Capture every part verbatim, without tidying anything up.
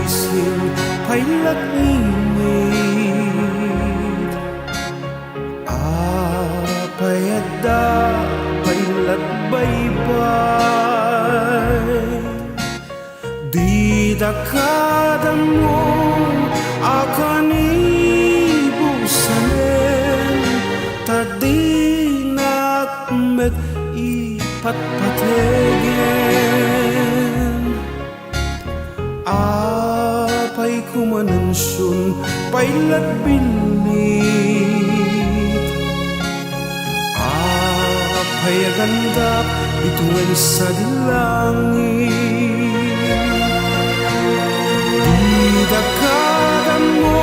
Sin pay lat init. Apay adda pay lat baybay. Dida kadammo a kanibusanen, ta dinak met ipatpategen. Apay koma nunsun pay lat binnit? Apay a gandap bituen sadi langit? Dida kadammo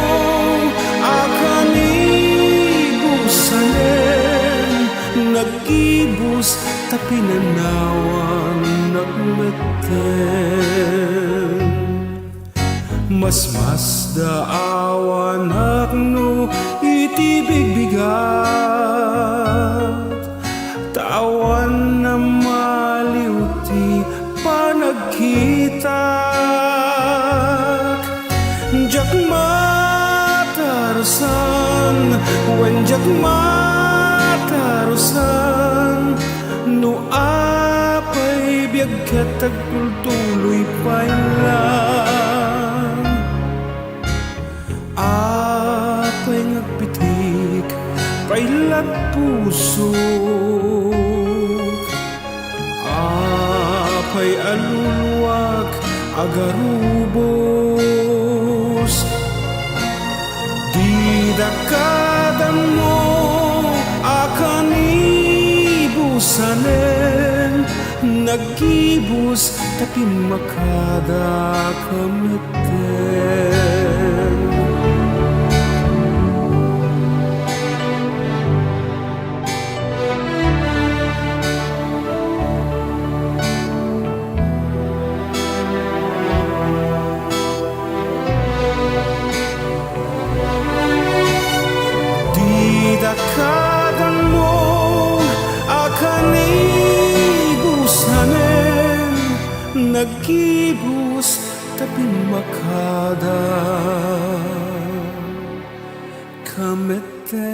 a kanibusanen, naggibus ta pinanawannak metten. Masmasdaawanak no iti bigbigat, ta awan a maliw ti panagkitak. Diak matarusan, wen diak matarusan, no apay biag ket agtultuloy pay lang. Apay nga agpitik pay lat pusok? Apay a luluak a garubos? Dida kadammo a kanibusanen, naggibus ta pimmakada ka metten. Dida kadammo a kanibusanen, naggibus ta pimmakada ka metten.